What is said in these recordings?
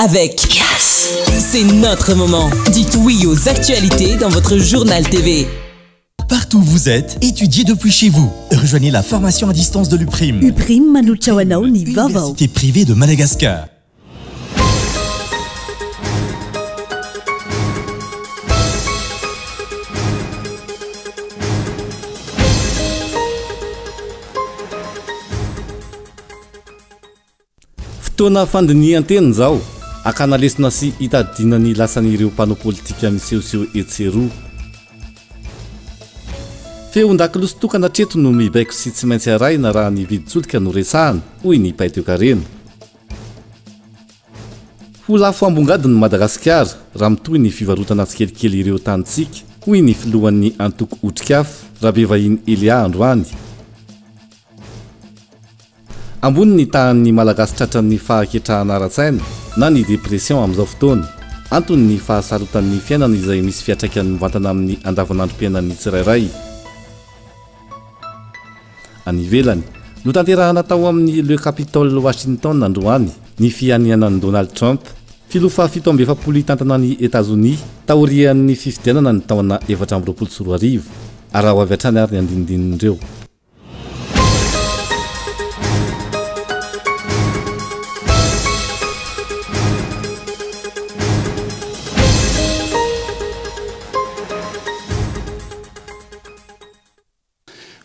Avec Yes C'est notre moment. Dites oui aux actualités dans votre journal TV. Partout où vous êtes, étudiez depuis chez vous. Rejoignez la formation à distance de l'UPRIM. UPRIM manolotra ho anao ny vaovao. Université privée de Madagascar. Fotoana fandinihan-tena izao, hakana lesona sy hitadidiana ny lasan'ireo mpanao politika misehoseho etsy sy eroa. Feon-dakolosy tokana hatreto no mibaiko sy tsy maintsy arahina raha ny vidin-tsolika no resahana, hoy ny mpahay toekarena. Ho lafo ambongadiny Madagasikara raha mitohy ny fivarotana tsikelikely ireo tanintsika, hoy ny filohan'ny antoko Otrikafo, Rabevahiny Elia androany. Ambony ny tahan'ny Malagasy tratran'ny fahaketrahana ara-tsaina na ny dépression amin'izao fotoana. Antony ny fahasarotan'ny fiainana izay misy fiantraikany mivantana amin'ny andavanandrom-piainan'ny tsirairay. Any ivelany, notanterahana tao amin'ny Le Capitole Washington androany ny fianianan'i Donald Trump, filoha faha 47 hitantana an'i Etazonia taorian'ny fifidianana ny taona 2024. Araho avy hatrany ary ny andinindinin'ireo.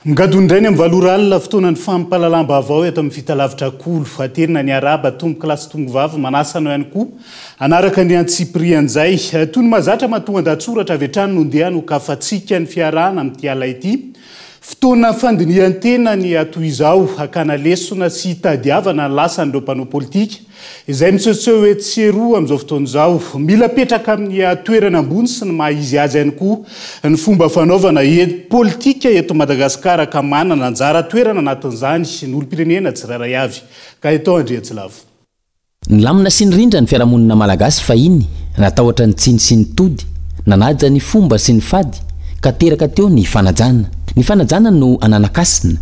Migadona indray ny amin'ny valo ora alina, fotoanan'ny fampahalalam-baovao eto amin'ny Fitalavitra Kolo. Aterina ny arahaba tompoko lahy sy tompoko vavy, manasa anao ihany koa hanaraka ny antsipirian'izay. Toy ny mahazatra, matoan-dahatsoratra avy hatrany no ndeha hanokafantsika ny fiarahana amin'ity alina ity. Fotoana fandinihan-tena ny toy izao, hakana lesona sy hitadiavana ny lasan'ireo mpanao politika izay misehoseho etsy sy eroa amin'izao fotoana izao. Mila apetraka amin'ny toerana ambony sy ny maha izy azy ihany koa ny fomba fanaovana politika eto Madagasikara ka manana anjara toerana anatin'izany ny olom-pirenena tsirairay avy. Gaëtan Andriantsilavo. Nilamina sy nirindra ny fiarahamonina malagasy fahiny, natahotra ny tsiny sy ny tody, nanaja ny fomba sy ny fady, ka teraka teo ny fanajana. Ny fanajana no ananan-kasina,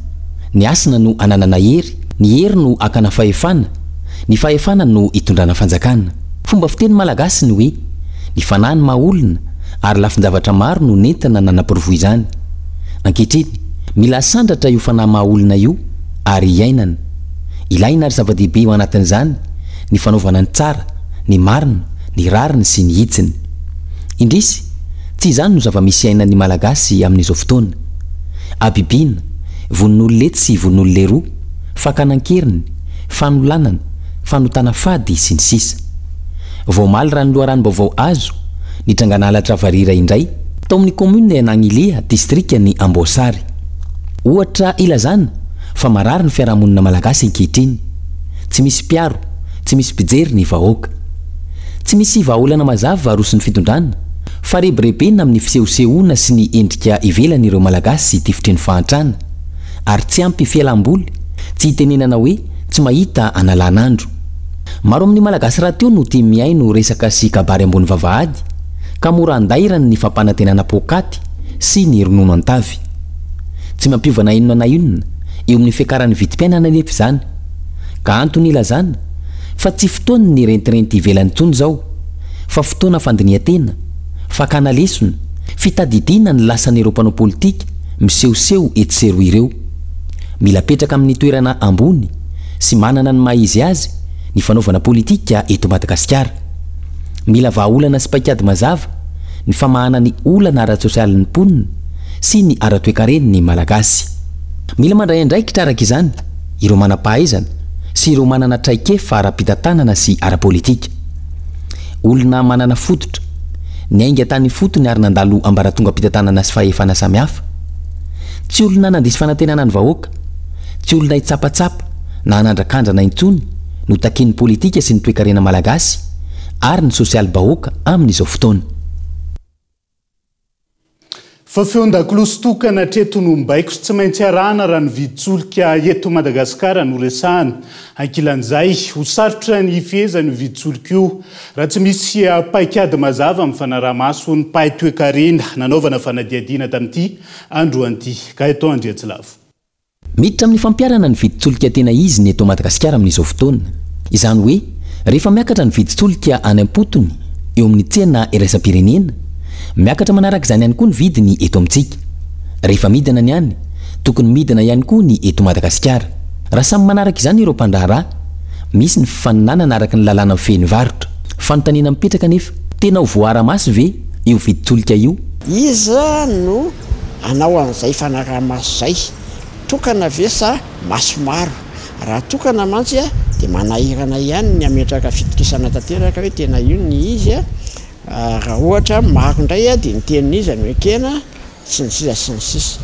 ny hasina no ananana hery, ny hery no hakana fahefana, ny fahefana no itondrana fanjakana. Fomba fiteny malagasy ny hoe, ny fanahy no maha olona, ary lafin-javatra maro no nentina nanaporofo izany. Ankehitriny, mila asandratra io fanahy maha olona io ary iainana. Ilaina ary zava-dehibe ao anatin'izany ny fanaovana ny tsara, ny marina, ny rariny sy ny hitsiny. Indrisy, tsy izany no zava-misy iainan'ny Malagasy amin'izao fotoana. Habibiana, vononolona etsy sy vononolona eroa, fakana an-keriny, fanolanana, fanotana fady sy ny sisa. Vao omaly raha ny loharanom-baovao azo, nitrangana halatra varira indray tao amin'ny kaominina Ianagnilia, distrikan'i Amboasary. Ohatra ilazana fa marary ny fiarahamonina malagasy ankehitriny. Tsy misy mpiaro, tsy misy mpijery ny vahoaka. Tsy misy vahaolana mazava aroson'ny fitondrana fa rebirebena amin'ny fisehosehoana sy ny endrika ivelany ireo Malagasy tifitry ny fahantrana ary tsy ampy fialam-boly, tsy itenenana hoe tsy mahita analan'andro. Maro amin'ny Malagasy rahateo no tia mihaino resaka sy kabary ambony vavahady ka mora andairan'ny ny fampanantenana poakaty sy ny ronono an-tavy. Tsy mampiova na inona na inona eo amin'ny fiakaran'ny vidim-piainana anefa izany, ka antony ilazana fa tsy fotoan'ny rentirenty ivelany intsony izao, fa fotoana fandinihan-tena, fakana lesona, fitadidiana ny lasan'ireo mpanao politika misehoseho etsy sy eroa ireo. Mila apetraka amin'ny toerana ambony sy manana ny maha izy azy ny fanaovana politika eto Madagasikara. Mila vahaolana sy paikady mazava ny famahana ny olana ara-tsosialin'ny mponina sy ny ara-toekaren'ny Malagasy. Mila mandray andraikitra araka izany ireo manam-pahaizana sy ireo manana traikefa ara-pitantanana sy ara-politika. Olona manana fototra, niainga tany ifotony ary nandalo ambaratongam-pitantanana sy fahefana samihafa. Tsy olona nandiso fanantenana ny vahoaka, tsy olona hitsapatsapa na hanandrakandrana intsony no takian'ny politika sy ny toekarena malagasy ary ny sosialim-bahoaka amin'izao fotoana. Fa feon-dakolosy tokana hatreto no mibaiko sy tsy maintsy arahana raha ny vidin-tsolika eto Madagasikara no resahana. Ankilan'izay, ho sarotra ny hifehezana io vidin-tsolika io raha tsy misy paikady mazava amin'ny fanaraha-maso ny mpahay toekarena nanaovana fanadihadiana tamin'ity androany ity. Gaëtan Andriantsilavo. Miditra amin'ny fampiharana ny vidin-tsolika tena izy ny eto Madagasikara amin'izao fotoana. Izany hoe, Rehefa miakatra ny vidin-tsolika any am-potony eo amin'ny tsena iraisam-pirenena, miakatra manaraka izany ihany koa ny vidiny eto amintsika. Rehefa midina ny any, tokony midina ihany koa ny eto Madagasikara. Raha samy manaraka izany ireo mpandraharaha, misy ny fifaninanana araka ny lalàna mifehy ny varotra. Fanontaniana mipetraka anefa, tena ho voaara-maso ve io vidin-tsolika io? Iza no hanao an'izay fanaraha-maso izay? Tokana ve sa maso maro? Raha tokana mantsy dia manahirana ihany ny hametraka fitokisana tanteraka hoe tena io ny izy. Raha ohatra maro indray dia ny tenin'iza no ekena sy ny sisa sy ny sisa.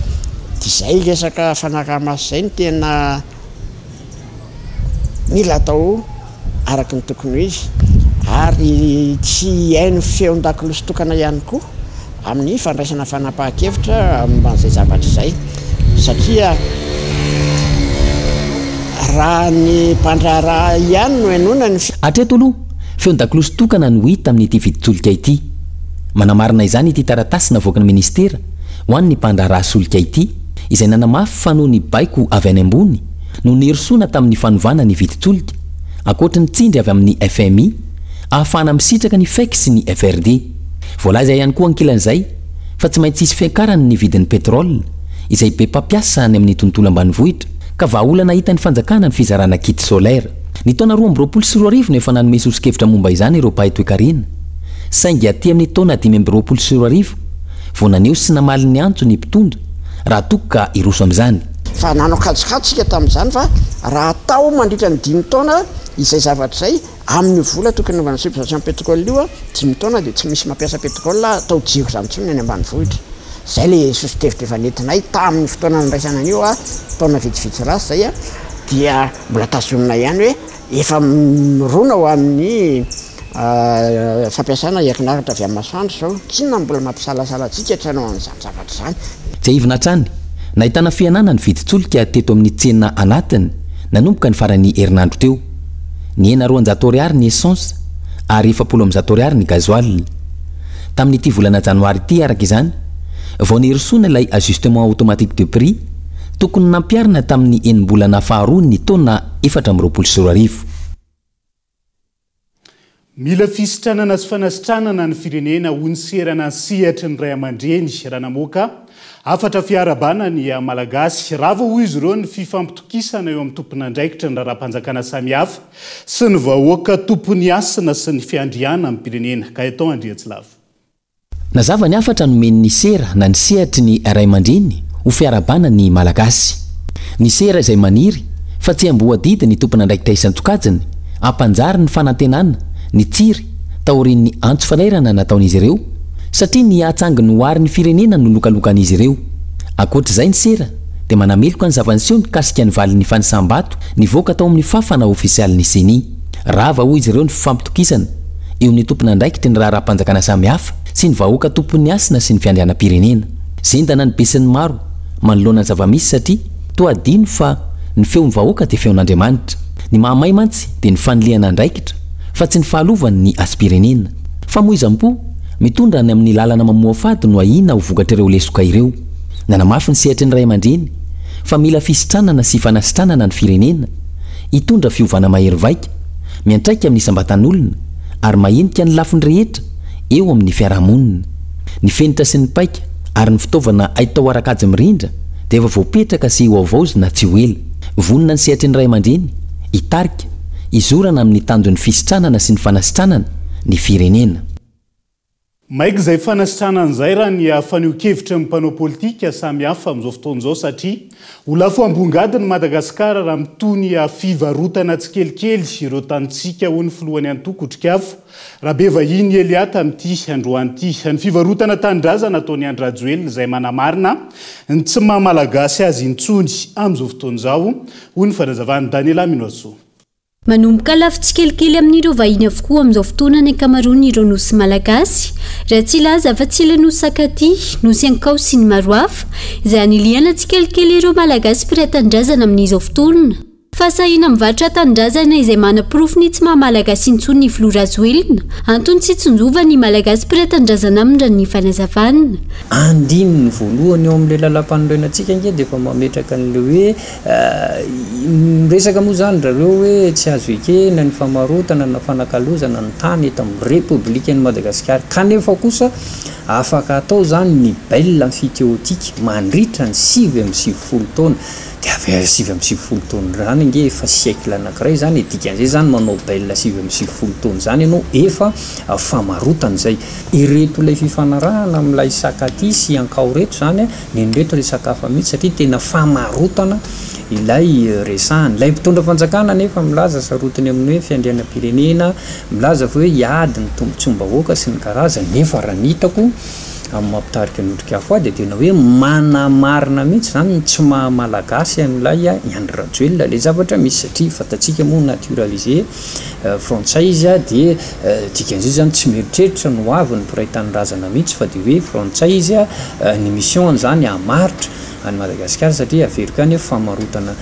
Dia izay resaka fanaraha-maso izay no tena mila atao araka ny tokony ho izy ary tsy hihaino feon-dakolosy tokana ihany koa amin'ny fandraisana fanapahan-kevitra momba an'izay zavatra izay satria raha ny mpandraharaha ihany no henoina ny Hatreto aloha, feon-dakolosy tokana no hita amin'ity vidin-tsolika ity. Manamarina izany ity taratasy navoakan'ny minisitera ho an'ny mpandraharaha solika ity, izay nanamafy fa noho ny baiko avy any ambony no nirosoana tamin'ny fanovana ny vidin-tsolika, ankoatry ny tsindry avy amin'ny fmi, ahafahana misitraka ny fec sy ny FRD. Voalaza ihany koa ankilan'izay fa tsy maintsy hisy fiakarany ny vidin'ny pétrole, izay be mpampiasa any amin'ny tontolo ambanivohitra, ka vahaolana hitan'ny fanjakana ny fizarana kit solaire. Ny taona 2022 no efa nanome soso-kevitra momba izany ireo mpahay toekarena, saingy aty amin'ny taona 2025 vao naneho sy namaly ny antso ny mpitondra raha toa ka hiroso amin'izany. Fa nanao kajikajy isika tamin'izany fa raha atao mandritra ny dimy taona izay zavatra izay, amin'io vola tokony hanaovana subvention pétrole io, dimy taona dia tsy misy mampiasa pétrole atao jiro izany intsony ny any ambanivohitra. Izay ilay soso-kevitra efa nentinay tamin'ny fotoana nandraisana an'io, taona vitsivitsy lasa izay, dia mbola tazomina ihany hoe Efa mirona ho amin'ny fampiasana herinaratra avy amin'ny masoandro izao. Tsinona no mbola mampisalasala antsika tsy hanao an'izany zavatra izany. Tsiahivina hatrany, nahitana fihenana ny vidin-tsolika teto amin'ny tsena anatiny nanomboka ny faran'ny herinandro teo. Nihena 200 ariary ny essence ary 140 ariary ny gasoil. Tamin'ity volana janoary ity araka izany vao nirosoana ilay ajustement automatique de prix tokony nampiharina tamin'ny enim-bolana faharoa ny taona 2024. Mila fisitranana sy fanasitranana ny firenena hoy ny serana sehatry ny ray aman-dreny raha namoaka hafatra fiarahabana ny Malagasy. Rava hoy izy ireo ny fifampitokisana eo amin'ny tompon'andraikitry ny raharaham-panjakana samihafa sy ny vahoaka tompon'ny hasina sy ny fiandrianam-pirenena. Gaëtan Andriantsilavo. Nazava ny hafatra nomen'ny sera na ny sehatry ny ray aman-dreny ho fiarahabana ny Malagasy. Ny sera izay maniry fa tsy amboadidy ny tompon'andraikitra isan-tsokajiny hampanjary ny fanantenana nitsiry taorian'ny antso fanairana nataon'izy ireo satria ny hahatsangy ny hoary ny firenena no lokalokan'izy ireo. Ankoatra izay ny sera dia manameloka ny zava-niseho mikasika ny valin'ny fanisam-bato nivoaka tao amin'ny fafana ofisialin'ny Ceni. Rava hoy izy ireo ny fifampitokisana eo amin'ny tompon'andraikitry ny raharaham-panjakana samihafa sy ny vahoaka tompon'ny hasina sy ny fiandrianam-pirenena. Zendana ny besinimaro manoloana ny zava-misy satria toa adino fa ny feon'ny vahoaka dia feon'Andriamanitra. Ny mahamay mantsy dia ny fanilihana andraikitra fa tsy ny fahalovany ny hasim-pirenena. Famoizam-po, mitondra any amin'ny lalana mamoafady no ahiana ho vokatr'ireo lesoka ireo. Nanamafy ny sehatry ny ray aman-dreny fa mila fisitranana sy fanasitranana ny firenena, hitondra fiovana mahery vaika, miantraika amin'ny isam-batan'olona ary mahenika ny lafiny rehetra eo amin'ny fiarahamonina. Ny fenitra sy ny paika ary ny fitaovana haitao ara-kajy mirindra dia efa voapetraka sy hohavaozina tsy ho ela. Vonona ny sehatry ny ray aman-dreny hitarika, hizorana amin'ny tanjon'ny fisitranana sy ny fanasitranana ny firenena. Maika izay fanasitranana izay raha ny fanehoan-kevitry ny mpanao politika samihafa amin'izao fotoana izao satria ho lafo ambongadiny Madagasikara raha mitohy ny fivarotana tsikelikely ireo tanintsika hoy ny filohan'ny antoko Otrikafo, Rabevahiny Elia tamin'ity androany ity. Ny fivarotana tanindrazana ataon'i Andry Rajoelina izay manamarina ny tsy maha Malagasy azy intsony amin'izao fotoana izao hoy ny fanazavan'i Daniela Minoasoa. Manomboka lafo tsikelikely amin'ireo vahiny avokoa amin'izao fotoana ny ankamaroan'ireo nosy malagasy, raha tsy hilaza afa-tsy ilay nosy Sakatia, nosy Ankao sy ny maro hafa, izay anilihana tsikelikely ireo Malagasy mpiray tanindrazana amin'izao fotoana. Fahasahiana mivarotra tanindrazana izay manaporofo ny tsy maha Malagasy intsony ny filoha Rajoelina. Antony tsy tsinjovany ny Malagasy mpiray tanindrazana aminy raha ny fanazavana. Andininy voalohany eo amin'ilay lalàmpanorenantsika ange dia efa mametraka an'ilay hoe miresaka moa izany zareo hoe tsy azo ekena ny famarotana na fanakalozana ny tany eto amin'ny Repoblikan'i Madagasikara kanefa kosa afaka atao izany ny bail amphithéotique mandritra ny 99 taona. Dia avy aiza 99 taona izany ange efa siècle anankiray izany e, dikan'izay izany manao bail 99 taona izany ianao efa famarotana izay. Ireto ilay fifanarahana amin'ilay Sakaty sy Ankao ireto izany an, nen'ireto resaka hafa mihitsy satria tena famarotana ilay resahana. Ilay mpitondra fanjakana anefa milaza sarotiny amin'ny hoe fiandrianam-pirenena, milaza fa hoe hiady ny tombotsoam-bahoaka sy ny karazany nefa raha ny hitako, amin'ny maha mpitarika ny Otrikafo ahy dia tena hoe manamarina mihitsy izany ny tsy maha malagasy an'ilay i Andry Rajoelina ilay zavatra misy satria fantatsika moa naturalisé frantsay izy dia dikan'izay izany tsy mieritreritra ny ho avin'ny mpiray tanindrazana mihitsy fa dia hoe frantsay izy ny mission-ny izany hamaritra an'i Madagasikara satria averiko ihany hoe famarotana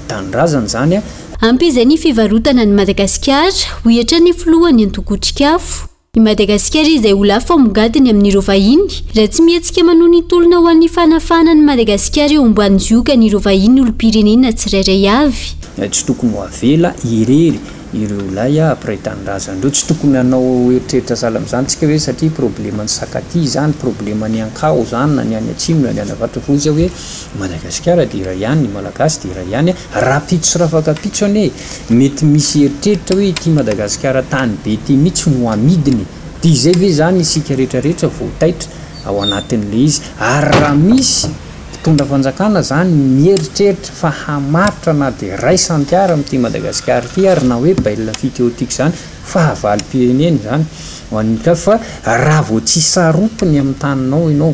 tanindrazana izany. Ampy izay ny fivarotana an'i Madagasikara, hoy hatrany ny filohan'ny antoko Otrikafo. I Madagasikara izay ho lafo amongadiny amin'ireo vahiny raha tsy mihetsika manohy ny tolona ho an'ny fanafahana an'i Madagasikara eo ambany ziogan'ireo vahiny olom-pirenena tsirairay avy. Tsy tokony ho avela irery ireo ilay mpiray tanindrazana ireo. Tsy tokony hanao eritreritra sahala amin'izany tsika hoe satria probleman'ny Sakatia izany, probleman'ny Ankao izany na ny any Atsimo na ny any Avaratra fa hoy izy hoe Madagasikara dia iray ihany, ny Malagasy dia iray ihany. Rahampitso sy rafakampitso anie mety misy eritreritra hoe ity Madagasikara tany be ity mihitsy no amidiny e! Dia izay ve izany isika rehetra rehetra vao taitra ao anatin'ilay izy? Ary raha misy mpitondra fanjakana izany mieritreritra fa hamaritra na dia iray santiara amin'ity Madagasikara ity ary na hoe bail amphithéotique izany, fahavalom-pirenena izany ho an'ny fa raha vao tsy sarotiny amin'ny taninao ianao,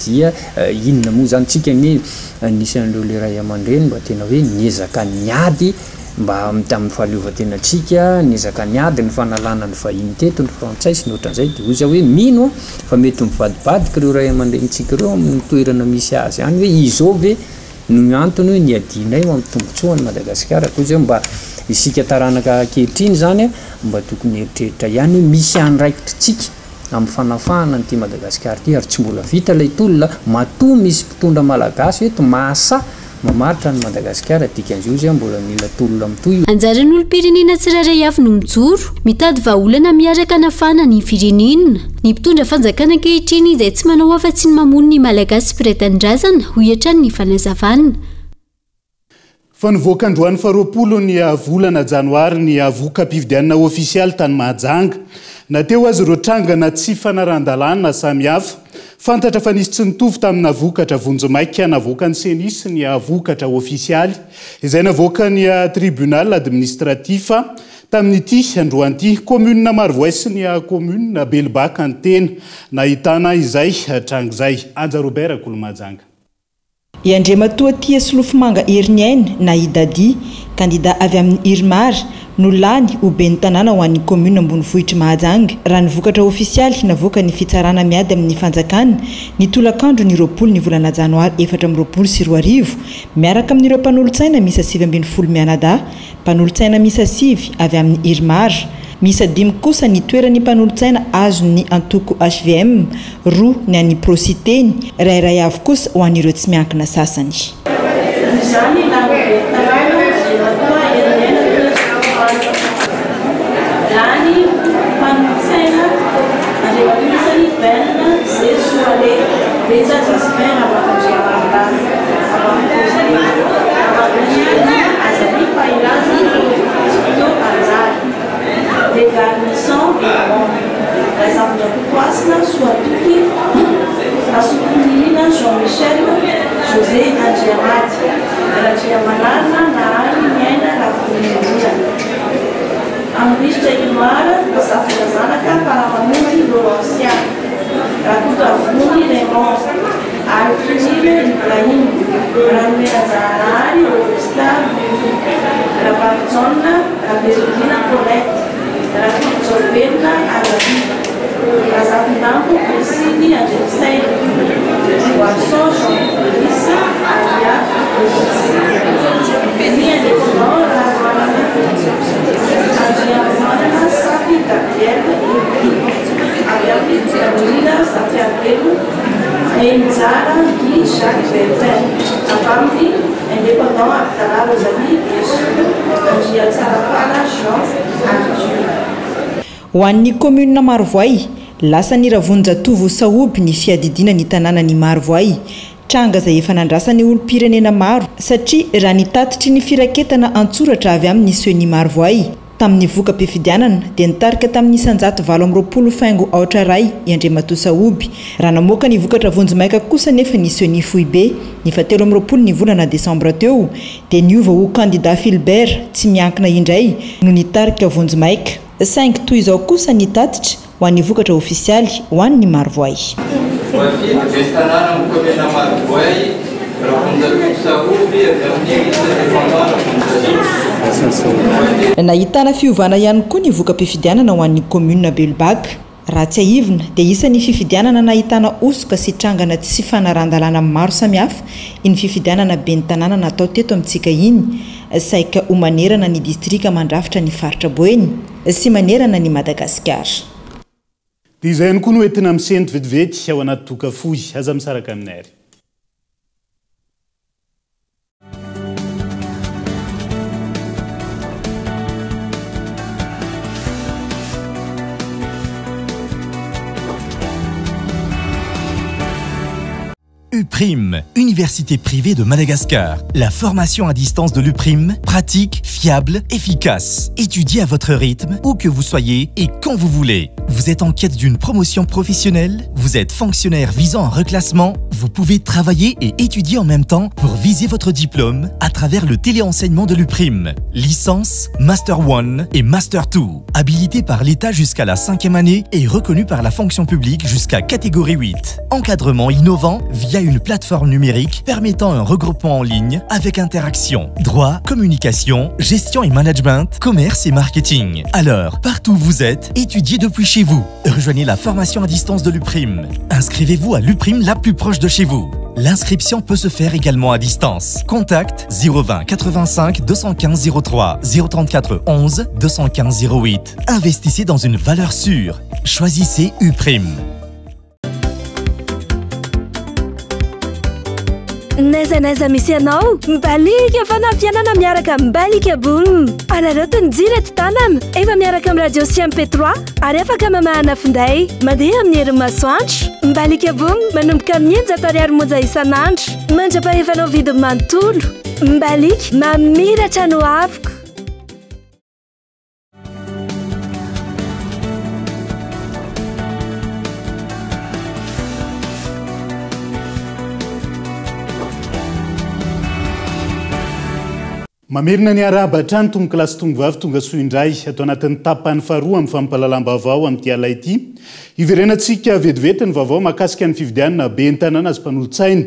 Dia inona moa izany? Tsika anie anisan'ireo le ray aman-dreny mba tena hoe niezaka niady mba tamin'ny fahaleovantenantsika, niezaka niady ny fanalana ny vahiny teto, ny frantsay sy ny ohatran'izay, dia hoy za hoe mino aho fa mety mivadibadika ireo ray aman-drenintsika ireo amin'ny toerana misy azy any hoe izao ve no antony hoe niadianay ho amin'ny tombotsoan'i Madagasikara, koa izay mba isika taranaka ankehitriny izany mba tokony hieritreritra ihany hoe misy andraikitritsika amin'ny fanafahana an'ity Madagasikara ity ary tsy mbola vita ilay tolona, matoa misy mpitondra malagasy eto mahasahy mamaritra an'i Madagasikara, dikan'izay ozy mbola mila tolona mitohy. Anjaran'ny olom-pirenena tsirairay avy no mijoro, mitady vahaolana miaraka hanafahana ny firenena. Ny mpitondra fanjakana ankehitriny izay tsy manao afa-tsy ny mamono ny Malagasy mpiray tanindrazana, hoy hatrany ny fanazavana. Fa nivoaka androany faharoapolo ny volana janoary ny voka-pifidianana ofisialy tany Mahajanga. Na teo aza ireo trangana tsy fanarahan-dalàna samihafa, fantatra fa nisy tsy nitovy tamina vokatra vonjimaika navoakan'ny Ceni sy ny vokatra ofisialy izay navoakan'ny Tribunal administratif tamin'ity androany ity. Commune Marovoay sy ny Commune Belobaka ny tena nahitana izay tranga izay. Anja Robert Kolomahajanga. I Andriamatoa Tia Solofomanga Heriniaina na i Dadi, kandida avy amin'ny Irmar, no lany ho ben'ny tanàna ho an'ny kaominina ambonivohitr'i Mahajanga, raha ny vokatra ofisialy navoakan'ny fitsarana miady amin'ny fanjakana ny tolakandron'ny 20 ny volana janoary 2024, miaraka amin'ireo mpanolotsaina miisa 19 mianadahy Mpanolotsaina miisa sivy avy amin'ny Irmar. Miisa dimy kosa ny toeran'ny mpanolotsaina azon'ny antoko hvm, roa ny an'ny Pro-Siteny, iray iray avy kosa ho an'ireo tsy miankina sasany. Noho izany, lany ben'ny tanàna Andriamatoa Heriniaina Toetra Lany mpanolotsaina Andriamatoa isany Ben Zesoale Benja Jasmin Ramakandriamarolahy Arthur Ibrahim, Ranomeranjanahary Augustin Bruno, Rabarojaona Raberonina Paulette, Rakotojaobelina Arabi, Razafindambo Priscille Andriamisaina, Boisson Jean Maurice Aria Maurice, Ny Indépendant. Rosalie Besoa Andriatsarafara Jean Arthur. Ho an'ny kaominina Marovoay, lasan'i Ravonjatovo Sahoby ny fiadidiana ny tanànan'i Marovoay. Tranga izay efa nandrasan'ny olom-pirenena maro satria raha ny tatitry ny firaketana an-tsoratra avy amin'ny Ceni Marovoay tamin'ny voka-pifidianana dia nitarika tamin'ny isan-jato 28 faingo aotra iray i Andriamatoa Sahoby. Raha namoaka ny vokatra vonjimaika kosa anefa ny Ceni foibe ny fahatelo amby 20 ny volana desambra teo dia niova ho kandida Philbert tsy miankina indray no nitarika vonjimaika. Saingy toy izao kosa ny tatitra ho an'ny vokatra ofisialy ho an'ny Marovoay. Voafidy ben'ny tanàna amin'ny kaominina Marovoay, Ravonjatovo Sahoby avy amin'ny liste indépendant Ravonjatovo. Nahitana fiovana ihany koa ny voka-pifidianana ho an'ny kaominina Belobaka. Raha tsiahivina dia isan'ny fifidianana nahitana hosoka sy trangana tsy fanarahan-dalàna maro samihafa iny fifidianana ben'ny tanàna natao teto amintsika iny, saika ho manerana ny distrika mandrafitra ny faritra Boeny sy manerana an'i Madagasikara. Dia izay ihany koa no entina misento vetivety ao anaty doka fohy. Aza misaraka aminay ary. UPRIM, Université privée de Madagascar. La formation à distance de l'UPRIM, pratique, fiable, efficace. Étudiez à votre rythme, où que vous soyez et quand vous voulez. Vous êtes en quête d'une promotion professionnelle? Vous êtes fonctionnaire visant un reclassement? Vous pouvez travailler et étudier en même temps pour viser votre diplôme à travers le téléenseignement de l'UPRIM. Licence, Master 1 et Master 2. Habilité par l'État jusqu'à la cinquième année et reconnu par la fonction publique jusqu'à catégorie 8. Encadrement innovant via une plateforme numérique permettant un regroupement en ligne avec interaction, droit, communication, gestion et management, commerce et marketing. Alors, partout où vous êtes, étudiez depuis chez vous. Rejoignez la formation à distance de l'UPRIM. Inscrivez-vous à l'UPRIM la plus proche de chez vous. L'inscription peut se faire également à distance. Contact 020 85 215 03 034 11 215 08. Investissez dans une valeur sûre. Choisissez UPRIM. N'aiza n'aiza misy anao, mibaliaka fanampianana miaraka amin'ny Balika Boom. Araraoty ny jiro eto tanana, efa miaraka amin'ny radio sy MP3 ary afaka mamahana finday. Mandeha amin'ny herin'ny masoandro. Mibaliaka Boom manomboka amin'ny 600 ariary monja isan'andro. Mandra-pahefanao vidiny manontolo. Mibaliaka, mamiratra no avoko. Mamerina ny arahaba hatrany tompokolahy sy tompovavy tonga soa indray ato anatin'ny tapany faharoa amin'ny fampahalalam-baovao amin'ity alina ity. Hiverenantsika vetivety ny vaovao mahakasika ny fifidianana ben'ny tanàna sy mpanolotsaina.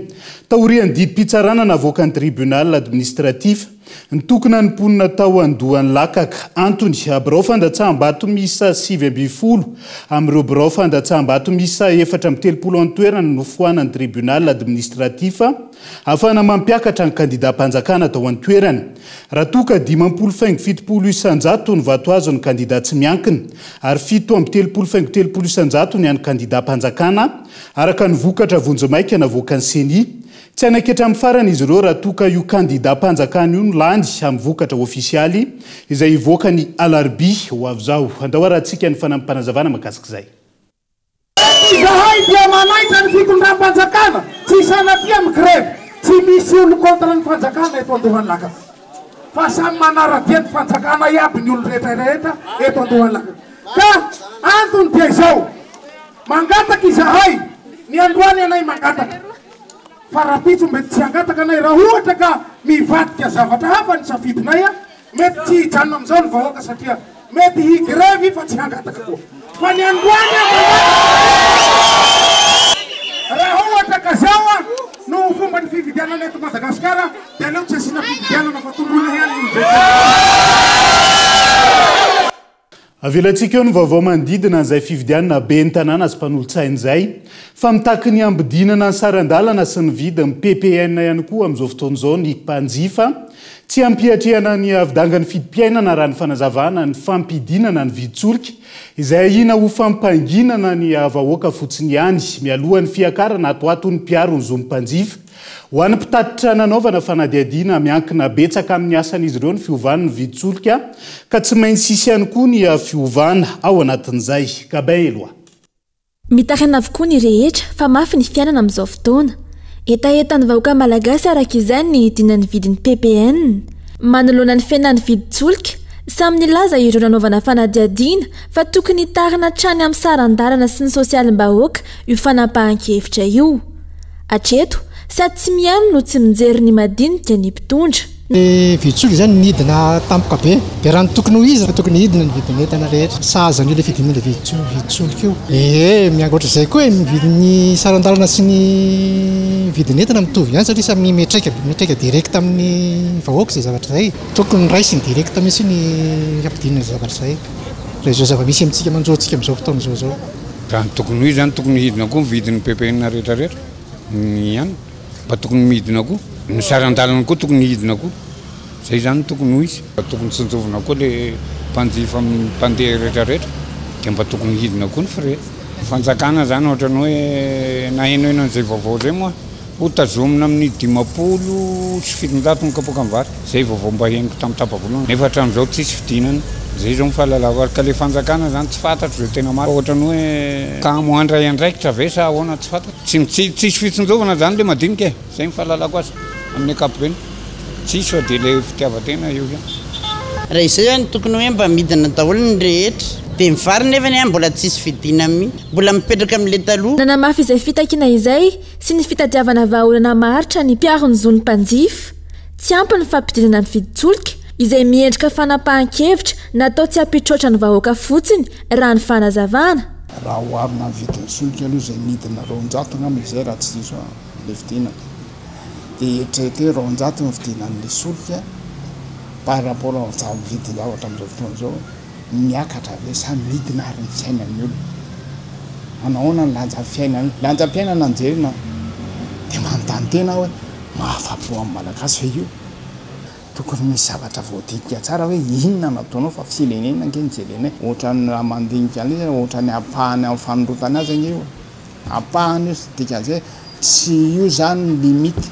Taorian'ny didim-pitsarana navoakan'ny tribunal administratif, Nitokona ny mponina tao Andohanilakaka. Antony, birao fandatsaham-bato miisa 19 amin'ireo birao fandatsaham-bato miisa 34 an-toerana no foanan'ny Tribunal administratif ahafahana mampiakatra ny kandidam-panjakana tao an-toerana. Raha toa ka 50,70 isan-jato ny vato azon'ny kandida tsy miankina ary 37,30 isan-jato ny an'ny kandidam-panjakana, araka ny vokatra vonjimaika navoakan'ny Ceni. Tsy hanaiky hatramin'ny farany izy ireo raha toa ka io kandidam-panjakana io no lany amin'ny vokatra ofisialy izay hivoaka ny alarobia ho avy izao. Andao harahantsika ny fanampim-panazavana mahakasika izay. Izahay dia manaitra ny fitondram-panjakana tsy sanatria mi-grevy, tsy misy olo contre ny fanjakana eto Andohanilakaka fa samy manara-dia ny fanjakana iaby ny olo rehetra rehetra eto Andohanilakaka ka antony dia izao, mangataka izahay, ny androany anay mangataka. Fa rahampitso mety tsy hangataka anay raha ohatra ka mivadika zavatra hafa ny safidinay a! Mety tsy hijanona amin'izao ny vahoaka satria mety hi-grevy fa tsy hangataka koa. Fa ny androany aho mangataka raha ohatra ka zao a no ho fomban'ny fifidianana eto Madagasikara dia aleo tsy asiana fifidianana fa tondroina ihany ny olon-drehetra. Avelantsika eo ny vaovao manodidina an'izay fifidianana ben'ny tanàna sy mpanolotsaina izay, fa mitaky ny hampidinana ny saran-dalana sy ny vidin'ny ppn ihany koa amin'izao fotoana izao ny mpanjifa. Tsy ampiatrehana ny havidangan'ny fidi-piainana raha ny fanazavana ny fampidinana ny vidin-tsolika, izay ahiana ho fampanginana ny vahoaka fotsiny ihany, mialohan'ny fiakarana atoato ny mpiaro ny zon'ny mpanjifa. Ho an'ny mpitatitra nanaovana fanadihadiana, miankina betsaka amin'ny asan'izy ireo ny fiovan'ny vidin-tsolika, ka tsy maintsy hisy ihany koa ny fiovana ao anatin'izay. Gabin Eloi. Mitaraina avokoa ny rehetra fa mafy ny fiainana amin'izao fotoana. Hetahetan'ny vahoaka malagasy araka izany ny hidinan'ny vidin'ny ppn. Manoloana ny fihenan'ny vidin-tsolika, samy nilaza ireo nanaovana fanadihadiana fa tokony hitarina hatrany amin'ny saran-dalana sy ny sosialim-bahoaka io fanapahan-kevitra io. Hatreto, sady tsy mihaino no tsy mijery ny madinika ny mpitondra. Ny vidin-tsolika izany nidina tampoka be. Dia raha ny tokony ho izy, tokony hidina ny vidin'entana rehetra. Sahaza an'io ilay fidinan'ilay vidin-tsolika io. Ee, ankoatra izay koa e, ny vidin'ny saran-dalana sy ny vidin'entana mitovy ihany satria samy miantraika miantraika direct amin'ny vahoaka izay zavatra izay. Tokony raisiny direct mihitsy ny fampidinana izay zavatra izay. Raha izao zava-misy amintsika manjo antsika amin'izao fotoana izao izao. Raha ny tokony ho izy izany tokony hidina koa ny vidin'ny ppn rehetra rehetra ny ihany. Mba tokony midina koa. Ny saran-dalana koa tokony hidina koa. Zay zany no tokony ho izy. Mba tokony tsinjovina koa le mpanjifa mpandeha rehetra rehetra dia mba tokony hidina koa ny frais. Ny fanjakana zany ohatrany hoe nahenoheno an'izay vaovao zay moa ho tazomina amin'ny 750 ny kapoakan'ny vary. Zay vaovao mba henoko tamin'ny tapa-bolana nefa hatramin'izao tsisy fidinana. Zay zao ny fahalalako ary ka le fanjakana zany tsy fantatro zay tena marina fa ohatrany hoe kamo handray andraikitra ve sa ahoana tsy fantatro. Tsy tsy tsisy fitsinjovana zany le madinika e! Zay ny fahalalako azy amin'ny ankapobeny. Tsisy fa de le fitiavan-tena eo ihany. Raha izay zany tokony hoe mba midina daholo ny rehetra. Dia ny vary nefany an mbola tsisy vidina mihitsy. Mbola mipetraka amin'ilay taloha. Nanamafy izay fitakiana izay sy ny fitadiavana vahaolana maharitra ny mpiaro ny zon'ny mpanjifa. Tsy ampy ny fampidinana ny vidin-tsolika, izay miendrika fanapahan-kevitra natao tsy hampitroatra ny vahoaka fotsiny, raha ny fanazavana. Raha oharina amin'ny vidin'ny solika aloha izay nidina 200 angamba izay raha tsy diso aho ilay fidinana dia eritrereto hoe 200 ny fidinan'ilay solika par rapport amin'ny vidin-javatra amin'izao fotoana izao, miakatra ve sa midina ary ny fiainan'ny olona? Manahoana ny lanjan'ny fiainana? Lanjam-piainana no jerena dia manontany tena aho hoe mahafa-po amin'ny Malagasy ve io? Tokony misy zavatra voadinika tsara hoe inona no ataonao fa firenena ange no jerena e! Ohatran'ny raha mandinika an'ilay izy ohatran'ny ampahany amin'ny fanorotana azy ange io e! Ampahany io dikan'izay tsy io zany ny limite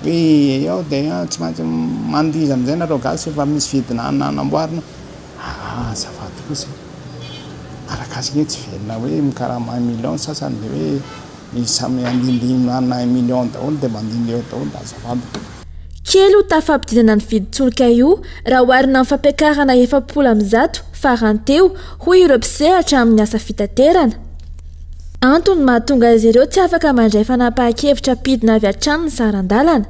hoe eo dia tsy maintsy mandiza amin'izay nareo gasy efa misy vidina namboarina, aa azafady kosa e! Malagasy ange tsy velona hoe mikarama un million ny sasany dia hoe Ny samy andindiny manana un million daholo dia mandindy eo daholo azafady. Kely io tafampidinana ny vidin-tsolika io raha oharina amin'ny fampiakarana 140 farany teo, hoy ireo mpisehatra amin'ny asa fitaterana. Antony mahatonga azy ireo tsy afaka mandray fanapahan-kevitra hampidina avy hatrany ny saran-dalana.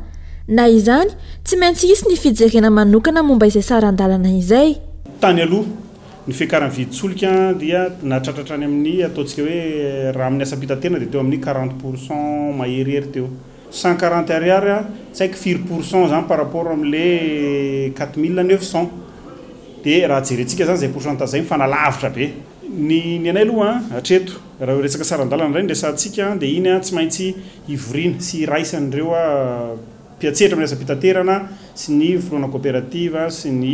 Na izany, tsy maintsy hisy ny fijerena manokana momba izay saran-dalana izay. Tany aloha, Ny fiakaran'ny vidin-tsolika dia nahatratra hatrany amin'ny ataontsika hoe raha amin'ny asam-pitaterana dia teo amin'ny 40 pour cent maherihery teo. 140 ariary tsy haiko firy pour cent izany par rapport amin'ilay 4900. Dia raha jerentsika izany izay pourcentage izay mifanalavitra be. Ny ny anay aloha hatreto raha resaka saran-dalana indray no resahantsika dia iny tsy maintsy hivoriana sy hiraisan'ireo mpiantsehatra amin'ny asam-pitaterana sy ny filohana koperativa sy ny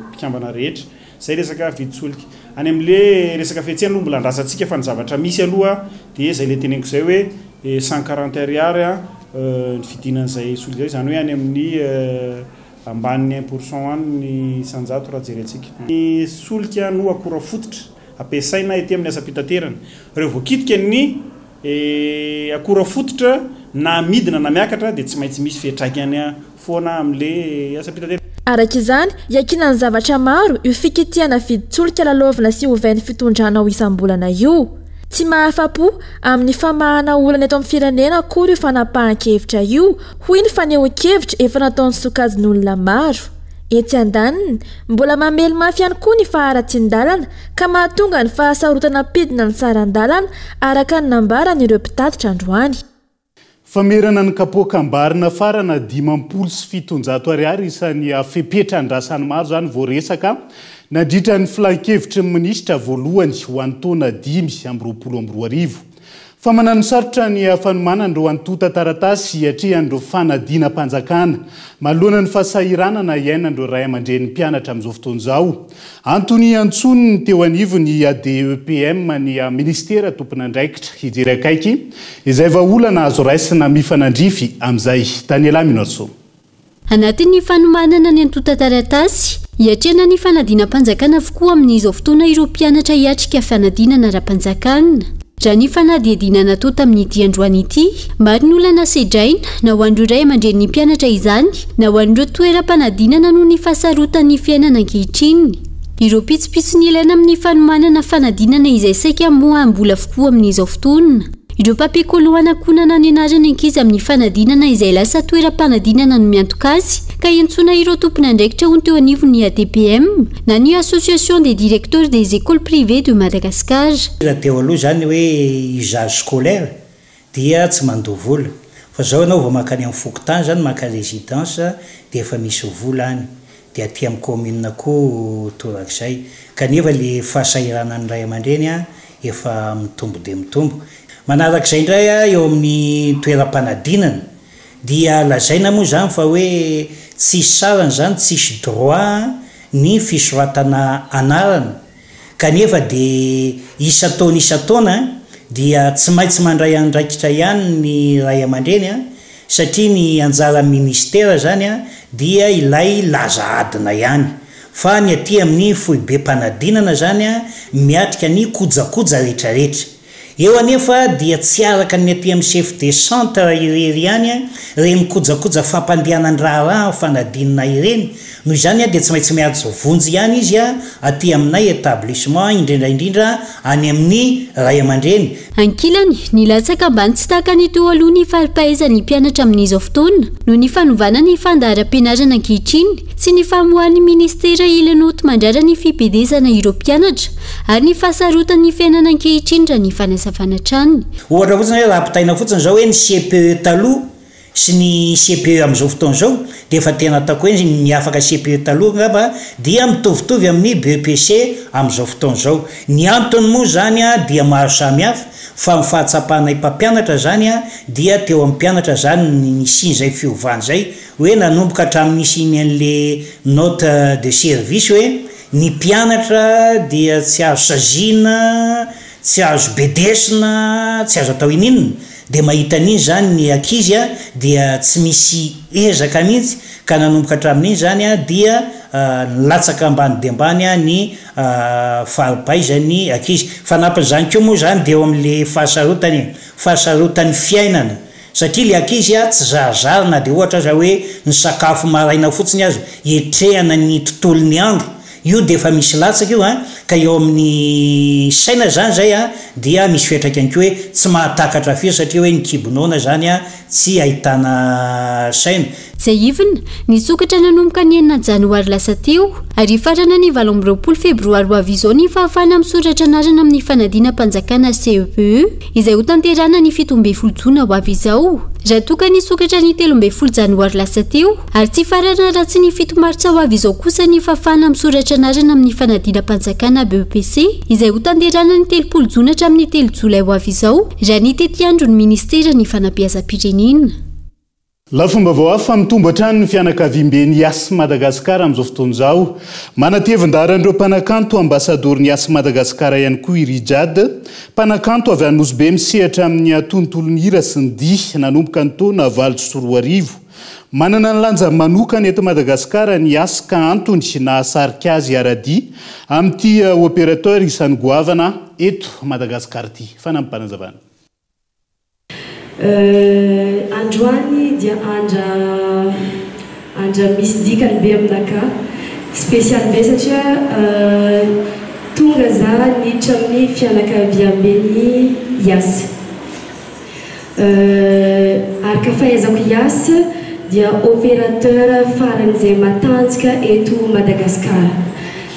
mpikambana rehetra. Izay resaka vidin-tsolika. Any amin'ilay resaka fihetsehana aloha mbola andrasantsika fa ny zavatra misy aloha dia izay ilay teneniko izay hoe 140 ariary ny fidinan'izay solika izay, izany hoe any amin'ny ambanin'ny un pour cent any ny isan-jato raha jerentsika. Ny solika no akora fototra ampiasaina ety amin'ny asam-pitaterana. Ireo voakitika ny E akora fototra na midina na miakatra dia tsy maintsy misy fiantraikany foana amin'le asam-pitaterana. Araka izany, iankinan'ny zavatra maro io fikitihana vidin-tsolika lalaovina sy ovain'ny fitondrana ho isam-bolana io. Tsy mahafa-po amin'ny famahana olana eto amin'ny firenena akory io fanapahan-kevitra io, hoy ny fanehoan-kevitra efa nataon'ny sokajin'olona maro. Etsy andaniny, mbola mamely mafy ihany koa ny faharatsian-dalana ka mahatonga ny fahasarotana hampidina ny saran-dalana, araka ny nambaran'ireo mpitatitra androany. Famerana ny kapoakam-bary nafarana 750 ariary isan'ny fepetra andrasan'ny maro izany voaresaka nandritra ny filankevitry ny minisitra voalohany ho an'ny taona 2025. Fa mananosarotra ny fanomanana ireo antontan-taratasy hiatrehan'ireo fanadinam-panjakana manoloana ny fahasahiranana iainan'ireo ray aman-drenin'ny mpianatra amin'izao fotoana izao. Antony iantsoan'ny teo anivon'ny ADEPM ny minisitera tompon'andraikitra hijery akaiky izay vahaolana azo raisina mifanandrify amin'izay. Daniela Minoasoa. Anatin'ny fanomanana ny antontan-taratasy, hiatrehana ny fanadinam-panjakana avokoa amin'izao fotoana ireo mpianatra hiatrika fanadinana ara-panjakana. Raha ny fanadihadiana natao tamin'ity androany ity, maro ny olana sedraina, na ho an'ireo ray aman-drenin'ny mpianatra izany, na ho an'ireo toeram-panadinana noho ny fahasarotan'ny fiainana ankehitriny. Ireo pitsopitsony ilaina amin'ny fanomanana fanadinana izay saika moa mbola avokoa amin'izao fotoana. Ireo papier collant hanakonana ny anaran'ny ankizy amin'ny fanadinana izay lasa toeram-panadinana no miantoka azy ka iantsoana ireo tompon'andraikitra ho ny teo anivon'ny ADPM na ny Association des Directeurs des Ecoles Privées de Madagascar. Raha teo aloha izany hoe usage scolaire dia tsy mandoa vola fa zao ianao vao mankany amin'ny fokontany izany maka résidence dia efa misy vola any dia aty amin'ny commune koa torak'izay kanefa le fahasahiranan'ny ray aman-dreny efa mitombo dia mitombo. Manarak'izay indray eo amin'ny toeram-panadinana dia lazaina moa izany fa hoe tsisy sarany izany, tsisy droit ny fisoratana anarana kanefa dia isan-taona isan-taona dia tsy maintsy mandray andraikitra ihany ny ray aman-dreny satria ny anjaran'ny ministera izany dia ilay laza adina ihany fa ny aty amin'ny foibem-panadinana izany miatrika ny kojakoja rehetrarehetra. Eo anefa dia tsy araka ny aty amin'ny chef de centre irery ihany ireny kojakoja fampandehanan-draharaha amin'ny fanadinana ireny, noho izany dia tsy maintsy miantso vonjy ihany izy aty aminay établissement indrindra indrindra any amin'ny ray aman-dreny. Ankilany, nilatsaka ambany tsy tahaka ny teo aloha ny fari-pahaizan'ny mpianatra amin'izao fotoana noho ny fanovana ny fandaharam-pianarana ankehitriny sy ny famoahan'ny minisitera ilenoty mandrara ny fibedezana ireo mpianatra ary ny fahasarotan'ny fiainana ankehitriny raha ny fanazavana hatrany. Ohatra fotsiny hoe raha ampitaina fotsiny izao hoe ny CPE taloha sy ny CPE amin'izao fotoana izao dia efa tena ataoko hoe ny afaka CPE taloha angamba dia mitovitovy amin'ny BEPC amin'izao fotoana izao. Ny antony moa izany dia maro samihafa fa ny fahatsapanay mpampianatra izany dia teo amin'ny mpianatra izany ny nisian'izay fiovana izay hoe nanomboka hatramin'ny nisiany an'le note de service hoe ny mpianatra dia tsy azo saziana, tsy azo bedesina, tsy azo atao ininona, dia mahita an'iny izany ny ankizy dia tsy misy ezaka mihitsy ka nanomboka hatramin'iny izany dia nilatsaka ambany dia ambany ny fari-pahaizan'ny ankizy. Fanampin'izany koa moa izany dia eo amin'ilay fahasarotana e, fahasarotan'ny fiainana satria ilay ankizy tsy zarizary na dia ohatra aza hoe ny sakafo maraina fotsiny aza hiatrehana ny tontolon'ny andro, io dia efa misy latsaka io an, ka eo amin'ny saina izany izay an, dia misy fiantraikany koa hoe tsy mahatakatra firy satria hoe ny kibo noana izany an tsy ahitana saina. Tsiahivina, nisokatra nanomboka ny enina janoary lasa teo ary hifarana ny 28 febroary ho avy izao ny fahafahana misoratra anarana amin'ny fanadinam-panjakana CEPE. izay hotanterahina ny 17 jona ho avy izao, raha toa ka nisokatra ny 13 janoary lasa teo, ary tsy hifarana raha tsy ny fito martsa ho avy izao kosa ny fahafahana misoratra anarana amin'ny fanadinam-panjakana BEPC, izay hotanterahina ny 30 jona hatramin'ny telo jolay ho avy izao, raha ny tetiandron'ny minisiteran'ny fanabeazam-pirenena. Lafim-baovao hafa, mitombo hatrany ny fianakaviamben'ny Yas Madagascar amin'izao fotoana izao. Manatevin-daharan'ireo mpanakanto ambasadaoron'ny Yas Madagascar ihany koa i Rijade, mpanakanto avy any Nosy Be misehatra amin'ny tontolon'ny hira sy ny dihy nanomboka ny taona 2008. Manana ny lanjany manokana eto Madagasikara ny Yas ka antony nahasarika azy hiara-dia amin'ity opérateur isan'ny goavana eto Madagasikara ity. Fanampim-panazavana. Androany dia andra andra misy dikany be aminakahy, spécial be satria tonga za niditra amin'ny fianakaviamben'ny Yas. Araka fahaizako Yas dia opérateur faran'izay matanjaka eto Madagascar.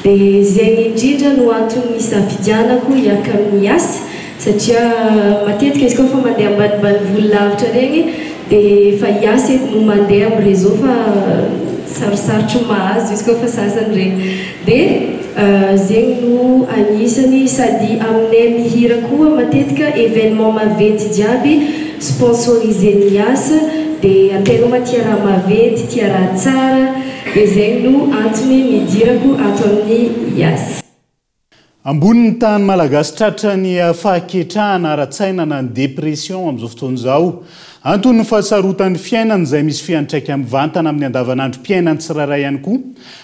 Dia zegny indrindra no antony nisafidianako hiaraka amin'ny Yas Satria matetika izy koa fa mandeha ambanimbany lavitra regny dia efa hiasa edy no mandeha amin'ny réseau fa sarosarotry ny mahazo izy koa fa sasany regny dia. Zegny no agnisany sady aminay mihira koa matetika événement maventy jiaby sponsoriser-n'ny Yas de antegna ma tia raha maventy, tia raha tsara de zegny no antony nidirako ato amin'ny Yas. Ambony ny tahan'ny Malagasy tratra ny fahaketrahana ara-tsaina na ny dépression amin'izao fotoana izao. Antony ny fahasarotan'ny fiainana izay misy fiantraikany mivantana amin'ny andavanandrom-piainan'ny tsirairay ihany koa.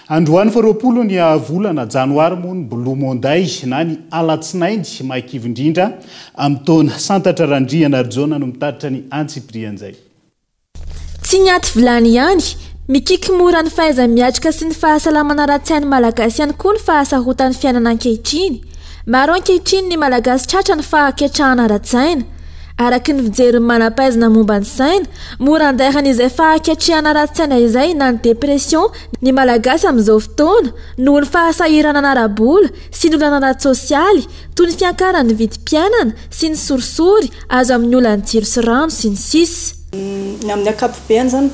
Androany faharoapolo ny volana janoary moa ny Blue Monday na ny alatsinainy mahakivy indrindra amin'ny taona. Santatra Randrianarijaona no mitatitra ny antsipirian'izay. Tsy ny aty vilany ihany, mikiky mora ny fahaiza-miatrika sy ny fahasalamana ara-tsain'ny Malagasy ihany koa ny fahasarotan'ny fiainana ankehitriny. Maro ankehitriny ny Malagasy tratra ny fahaketrahana ara-tsaina. Araka ny fijerin'ny manam-pahaizana momba ny saina, mora andairan'izay fahaketrehana ara-tsaina izay na ny dépression ny Malagasy amin'izao fotoana noho ny fahasahiranana ara-bola sy ny olana ara-tsosialy toy ny fiankaran'ny vidim-piainana sy ny sorisory azo amin'ny olan'ny jiro sy rano, sy ny sisa. Ny amin'ny ankapobeny izany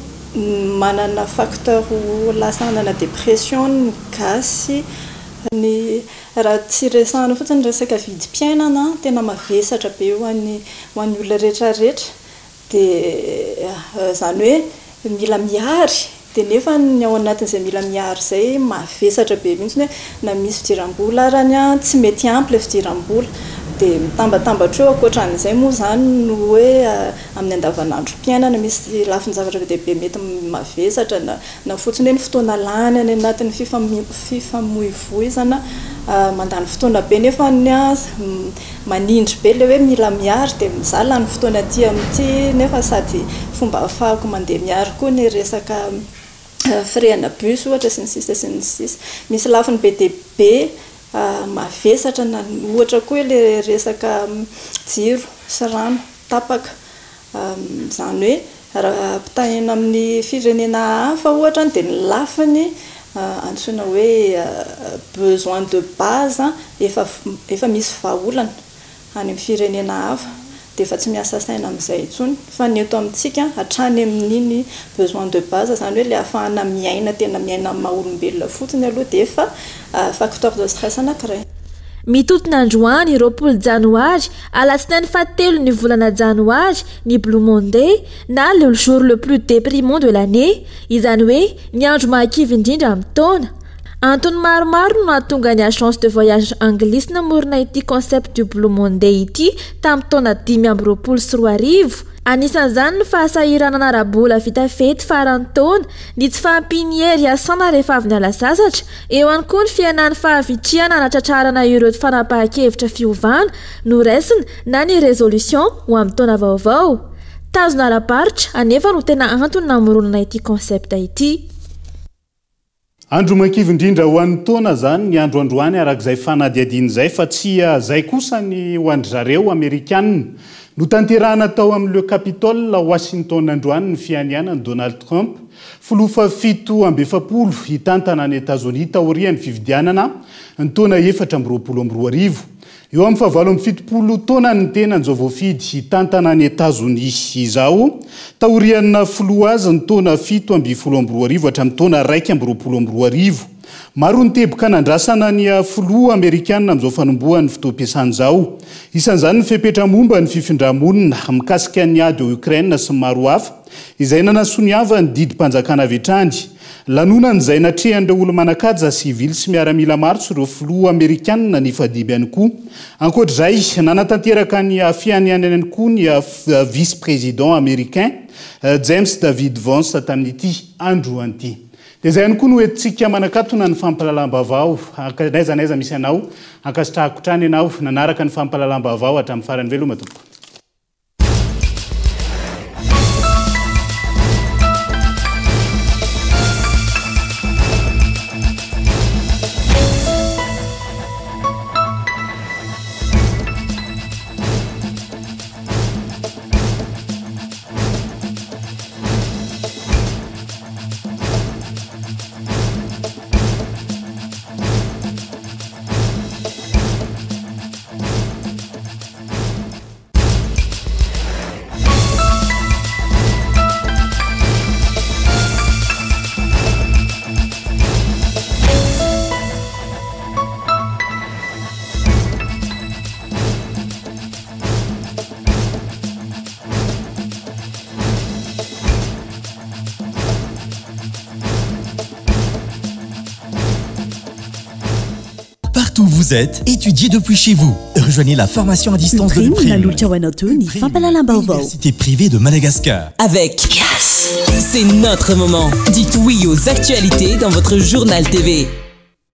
manana facteur ho lasa hanana dépression ny gasy, ny raha tsy resahana fotsiny ny resaka vidim-piainana tena mavesatra be ho an'ny ho an'ny olona rehetra rehetra. Dia izany hoe mila mihary, dia nefa ny ao anatin'izay mila mihary izay mavesatra be mihitsy hoe na misy fidiram-bola arany an, tsy mety ampy ilay fidiram-bola. Dia mitambatambatra eo, ankoatran'izay moa izany no hoe amin'ny andavanandrom-piainana misy lafin-javatra be dia be mety mavesatra na na fotsiny hoe ny fotoana lany any anatin'ny fifamoivoizana mandany fotoana be nefa ny manindry be ilay hoe mila mihary dia za lany fotoana aty amin'ity nefa sady fomba ahafahako mandeha mihary koa ny resaka firehana bus ohatra sy ny sisa sy ny sisa. Misy lafiny be dia be mavesatra na ohatra koa ilay resaka jiro sy rano tapaka Izany hoe raha ampitahaina amin'ny firenena hafa ohatra dia ny lafiny antsoina hoe besoin de base efa efa misy vahaolana any amin'ny firenena hafa dia efa tsy miasa saina amin'izay intsony fa ny eto amintsika hatrany amin'iny besoin de base izany hoe ilay ahafahana miaina tena miaina amin'ny maha olombelona fotsiny aloha dia efa facteur de stress anankiray. Mitontona androany, 20 janoary, alatsinainy fahatelo ny volana janoary, ny Blue Monday, na le jour le plus déprimant de l'année, izany hoe ny andro mahakivy indrindra amin'ny taona. Antony maromaro no nahatonga ny agence de voyage anglisy namorona ity concept du Blue Monday ity tamin'ny taona 2025. Anisan'izany ny fahasahiranana ara-bola vita fety faran'ny taona, ny tsy fahampian'ny hery hiasana rehefa avy niala sasatra, Eo ihany koa ny fihenan'ny fahavitrihana hanatratrarana ireo fanapahan-kevitra fiovana noraisina na ny résolution ho amin'ny taona vaovao. Tanjona ara-barotra anefa no tena antony namoronana ity concept ity. Andro mahakivy indrindra ho an'ny taona izany ny andro androany araka izay fanadihadiana izay fa tsy izay kosa ny ho an-dry zareo Amerikanina. Notanterahana tao amin'ny Le Capitole, Washington androany ny fianianan'i Donald Trump Filoha faha-47 hitantana an'i Etazonia taorian'ny fifidianana ny taona 2024. Eo amin'ny faha-78 taonany ny tenany izao voafidy hitantana an'i Etazonia izao, taorian'ny naha filoha azy ny taona 2017 hatramin'ny taona 2021. Maro ny teboka nandrasana ny filoha amerikana amin'izao fanombohan'ny fotoam-piasana izao. Isan'izany ny fepetra momba ny fifindra-monina, mikasika ny ady ao Ukraine sy ny maro hafa. Izay nanasoniavany didim-panjakana avy hatrany. Lanonana izay natrehan'ireo olo-manan-kaja sivily sy miaramila maro sy ireo filoha amerikanina nifandimby ihany koa. Ankoatra izay, nanatanteraka ny fianianany ihany koa ny vice-président américain, James David Vance tamin'ity androany ity. Dia izay ihany koa no entintsika manakatona ny fampahalalam-baovao. N'aiza n'aiza misy anao, ankasitrahako hatrany ianao nanaraka ny fampahalalam-baovao hatramin'ny farany. Veloma tompoko. Partout où vous êtes, étudiez depuis chez vous. Rejoignez la formation à distance de Uprime l'UPRIM. nanolotra ho anao teo ny fampahalalam-baovao. Université privée de Madagascar. Avec Yes, c'est notre moment. Dites oui aux actualités dans votre journal TV.